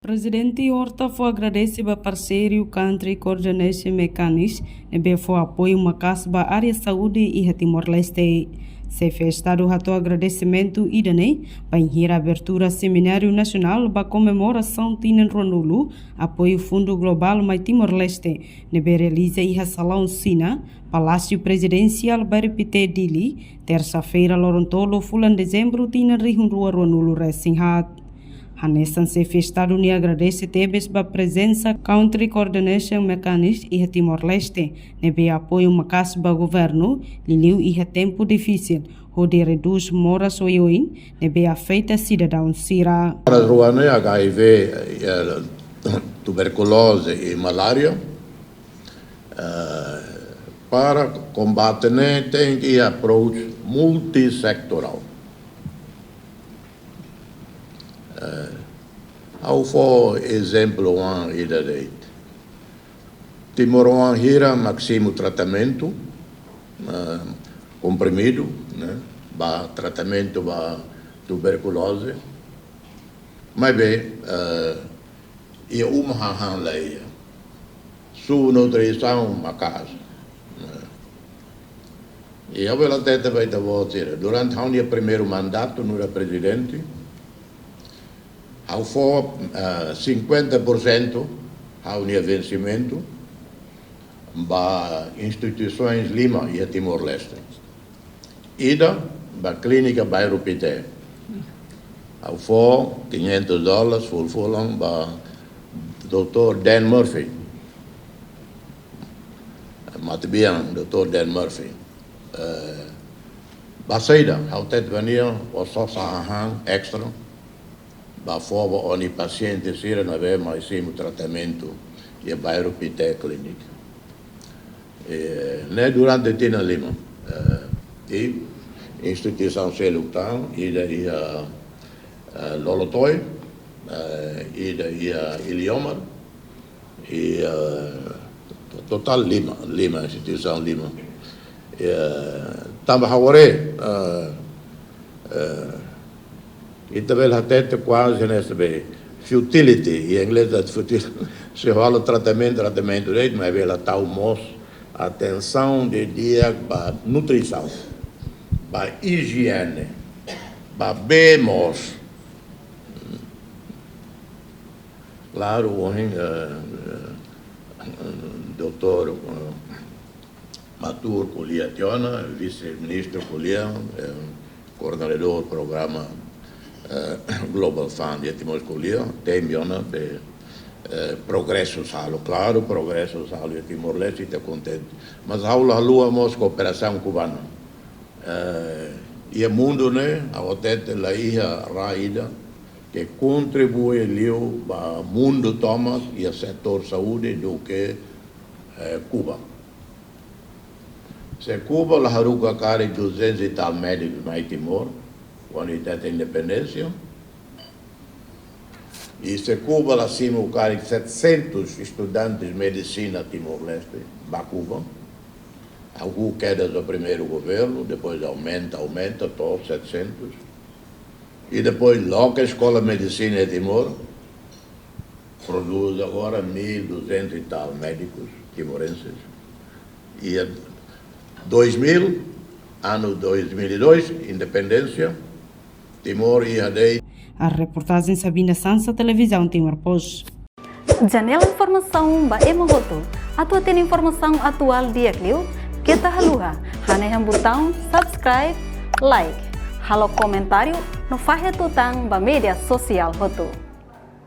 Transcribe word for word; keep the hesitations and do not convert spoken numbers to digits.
Prezidente Horta fó agradese ba parseiru Country Coordination Mechanism ne'ebé fó apoiu maka'as ba área saúde iha Timor-Leste. Xefe Estadu hato'o agradesimentu ida-ne'e bainhira abertura semináriu nasionál ba komemorasaun tinan ruanulu apoiu Fundu Globál mai Timor-Leste ne'ebé realiza iha Salaun Xina, Palásiu Prezidensiál, Bairru Pité, Dili, tersa-feira, loron tolu fulan Dezembru, tinan rihun rua ruanulu resin haat. Hanesan Xefe Estadu nia agradese tebes ba prezensa Country Coordination Mechanism iha Timor-Leste ne'ebé apoiu maka'as ba governu, liuliu iha tempu difisil, hodi redús moras oioin ne'ebé afeta sidadaun sira. Para ruanulu H I V, eh, tuberkulóze i malária, eh, para kombate ne'e tenke approach multisetorial. Eh, ha'u fó ezemplu oan ida de'it. Timoroan hira mak simu tratamentu, eh, komprimidu, ne'e, ba tratamentu ba tuberkulóze. Maibé, eh, iha uma hahán la iha. Subnutrisaun maka'as. Eh. I ha'u bele hatete ba ita-boot sira. Durante ha'u-nia primeiru mandatu nu'udar prezidente, ha'u fó, eh, cinquenta por cento ha'u-nia vensimentu ba instituisoens lima iha Timor-Leste. Ida ba klínika Bairru Pité. Ha'u fó quinhentos dólares fulan-fulan ba doutór Dan Murphy. Matebian, doutór Dan Murphy. Eh, ba saida, ha'u hatete ba nia, o só sa hahán extra ba fó ba ó-nia pasiente sira ne'ebé mai simu tratamentu iha Bairru Pité Clinic. Eh, ne'e durante tinan lima. Eh, i instituisaun seluk tan, ida iha, eh, Lolotoe, eh, ida iha Iliomar, i, eh, to-, totál lima, lima, instituisaun lima. Eh, tanba ha'u haree, eh, eh, ita bele hatete kuaze ne'e sebe futility, iha inglés ita futility. Se halo tratamentu, tratamentu de'it, maibé la tau mós atensaun didi'ak ba nutrisaun, ba ijiene, ba bee moos. Klaru, ohin, eh, eh, doutór, eh, Matur ko'alia tiha ona, vise-ministru ko'alia, eh, koordenadór programa, eh, Global Fund iha Timor ko'alia, temi ona be, eh, progresu sa'e hela, klaru, progresu sa'e hela iha Timor-Leste, ita kontente. Mas ha'u la haluha mós kooperasaun kubana. Eh, iha mundu ne'e, ha'u hatete la iha rai ida ke kontribui liu ba mundu tomak iha setór saúde duké, eh, Kuba. Se Kuba la haruka karik duzentos e tal médikus mai Timor, kuandu ita hetan independénsia. I se Kuba la simu karik setecentos estudantes medisina Timor-Leste ba Kuba. Hahú kedas ba primeiru governu, depois aumenta, aumenta, to'o setecentos. I depois loke eskola medisina iha Timor, produz agora mil e duzentos e tal médikus timorenses. I dois mil, ano dois mil e dois, independénsia, Timor iha de'it. Reportajen Sabina Sansa, Televizaun Timor Post. Janela informasaun ba ema hotu. Atu hatene informasaun atuál di'ak liu, keta haluha hanehan butaun subscribe, like, halo komentáriu no fahe tutan ba média sosiál hotu.